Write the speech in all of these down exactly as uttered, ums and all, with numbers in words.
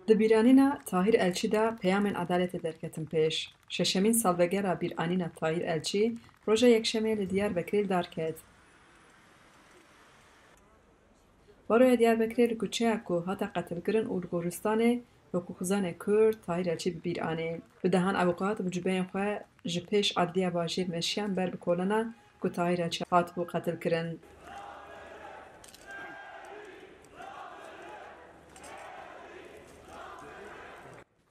Di bîranîna Tahîr Elçî de peyamên edaletê derketin pêş. Şeşemîn salvegera bîranîna Tahîr Elçî roja Yekşemê li Diyarbekirê li dar ket. Baroya Diyarbekirê li kuçeya ku hate qetilkirin û li goristanê hiqûqxuzanê Kurd Tahîr Elçî bi bîr anî. Bi dehan ewqat bi cubeyên xwe ji pêş adliya bajêr meşiyan ber bi kolana ku Tahîr Elçî hatibû qetilkirin.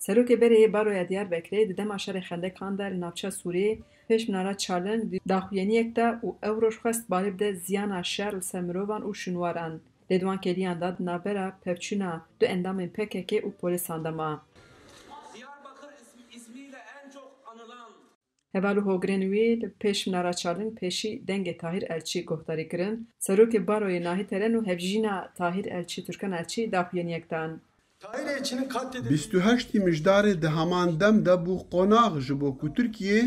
Serokê berê yê Baroya Diyarbekirê di dema şerê xendekan de li navça Sûrê pêş minara Çarling di daxuyaniyek de û ew roj xwest balê bide ziyana şer li ser mirovan û şûnwaran. Lê di wan kêliyan de di navbera pevçûna du endamên P K K û polîsan de ma. Diyarbakır ismi, ismiyle en çok anılan Heval û hogirên wî li pêş minara Çarling pêşî dengê Tahîr Elçî guhdarî kirin. Serokê Baroyê Nahî Teren û hevjîna Tahîr Elçî Türkan Elçî daxuyaniyek dan. Tahir Elçi'nin katledilmesi Bîst û heştî Mijdarê di heman dem de bû qonax ji bo ku Tirkiye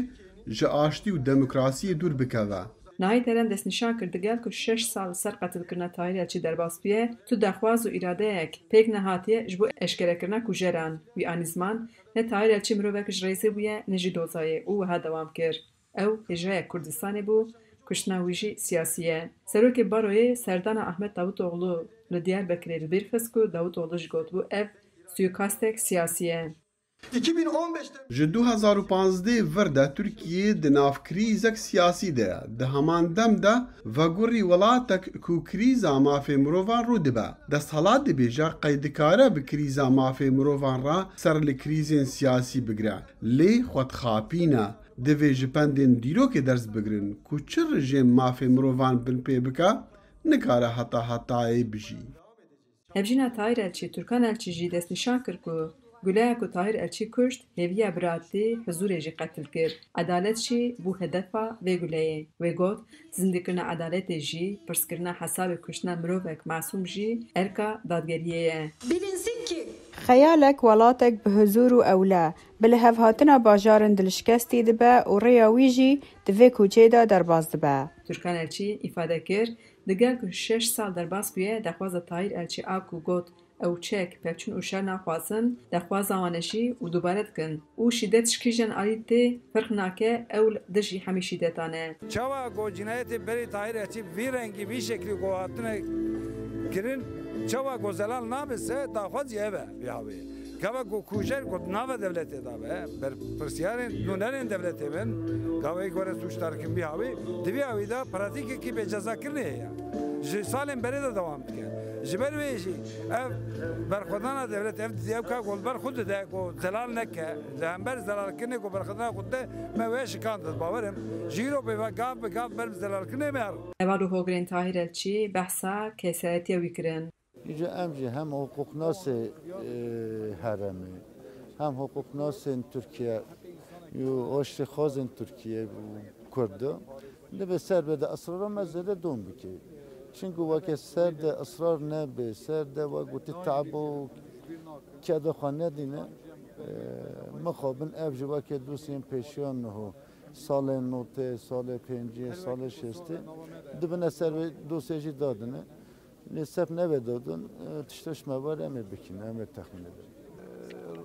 ji aştî û demokrasiyê dûr bikeve. Nahî Teren destnîşan kir, digel ku şeş sal li ser qetilkirina Tahir Elçî derbas bûye, tu daxwaz û îradeyek pêk nehatiye ji bo eşkerekirina kujeran. Wî anî ziman, ne Tahir Elçî mirovek ji rêzê bûye, ne jî dozayê û wiha dewam kir, ew hêjayek Kurdistanê bû, kuştina wî jî siyasî ye. Serokê Baroyê serdana Ahmet Davutoğlu li Diyarbekirê li bîr xist ku Davutoğlu jî gotibû ev suîkastek siyasî ye. iki bin on beşte Ji du hezar û panzdeh vir de Tirkiye di nav krîzek siyasî de ye. Di heman dem de vegurî welatek ku krîza mafê mirovan rû dibe. Desthilat dibêje qey dikare bi krîza mafê mirovan re ser li krîzên siyasî bigire. Lê xwedxapî ne. Divê ji pendên dîrokê ders bigrin ku çi rijêm mafê mirovan binpê bike, nikare heta hetayê bijî. Hevjîna Tahir Elçî, Türkan Elçî jî destnîşan kir ku guleya ku Tahir Elçî kuşt, hêviya biratî, huzûrê jî qetil kir. Edalet jî bû hedefa vê guleyê. Wê got, zindîkirina edaletê jî, pirskirina hesabê kuştina mirovek masûm jî erka dadgeriyê ye. Bilinsin ki Xeyalek welatek bi huzûr û ewle, bi lihevhatina bajarin dilşikestî dibe û rêya wî jî di vê kûçeyê de derbas dibe. Türkan Elçî îfade kir, digel ku şeş sal derbas bûye, daxwaza Tahir Elçî a ku got, ew çek, pevçûn û şer naxwazin, daxwaza wan e jî û dubare dikin. Û şîdet ji kîjan alî tê, ferq nake, ew li dijî hemî şîdetan e. Çawa ku cinayetê berê Tahir Elçî vî rengî, vî şeklî ku hatine kirin, çawa ku zelal nabe se, daxwaz jî ev e, vî hawê. Gava ku kujer ku nava dewletê de be, berpirsiyarên nûnerên dewletê bin, gava ê gore sûcdar kin vî hawî, di vî hawî de pratîkekî bêcezakirinê heye. Ji salên berê de dewam dike. Ji ber wê jî ev berxwedana dewletê, ev didiya ew ka ku li ber xwe dide ku zelal neke, li hember zelalkirinê ku berxwedana xwe dide, me wê şikand, ez bawer im. Ji îro pê ve gav bi gav ber bi zelalkirinê me her. Heval û hogirên Tahir Elçî behsa kesayetiya wî kirin. Îca em jî hem hiqûqnasê, e, herêmê, hem hiqûqnasên Tirkiye û aştîxwazên Tirkiye û Kurd de, divê ser bide israra me zêde dom bike. Çimkî weke ser de israr nebe, ser de we gotî te'b û keda xwe nedîne, e, mixabin ev jî weke dosyên pêşiya niho, salên notê, salê pêncî, salê şêstê, dibine ser vê dosyê jî dadine. Lê seb nebe dadin, e, tişta ji me ber em ê bikin, em ê texmîn bikin.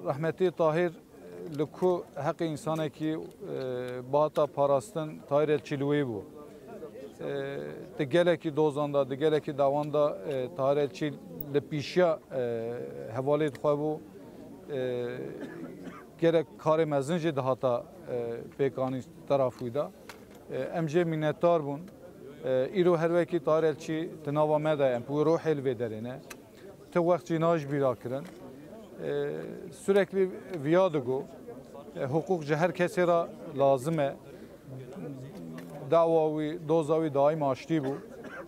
Rehmetî Tahir, e, li ku heqê însanekî, e, bihata parastin, Tahir Elçî li wê bû. E, di gelekî dozan de, di gelekî dawan de, e, Tahir Elçî li pêşiya, e, hevalê xwe bû. E, gelek karê mezin jî dihata, e, pêkanîn tera wî de. E, em jê mînetdar bûn. E, îro her wekî Tahir Elçî di nava me de ye, em bi wî ruhê li vê derê ne. Ti wext jî nayê ji bîra kirin. E, sürekli viya digo, e, hiqûq ji her kesê re lazim e. Dawa wî, doza wî daîm aştî bû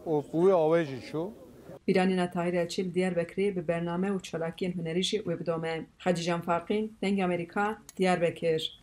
û bi wî awê jî çû. Bîranîna Tahir Elçî li Diyarbekirê bi bername û çalakiyên hunerî jî wê bidome. Hecî Can Farqîn, Dengê Amerîka, Diyarbekir.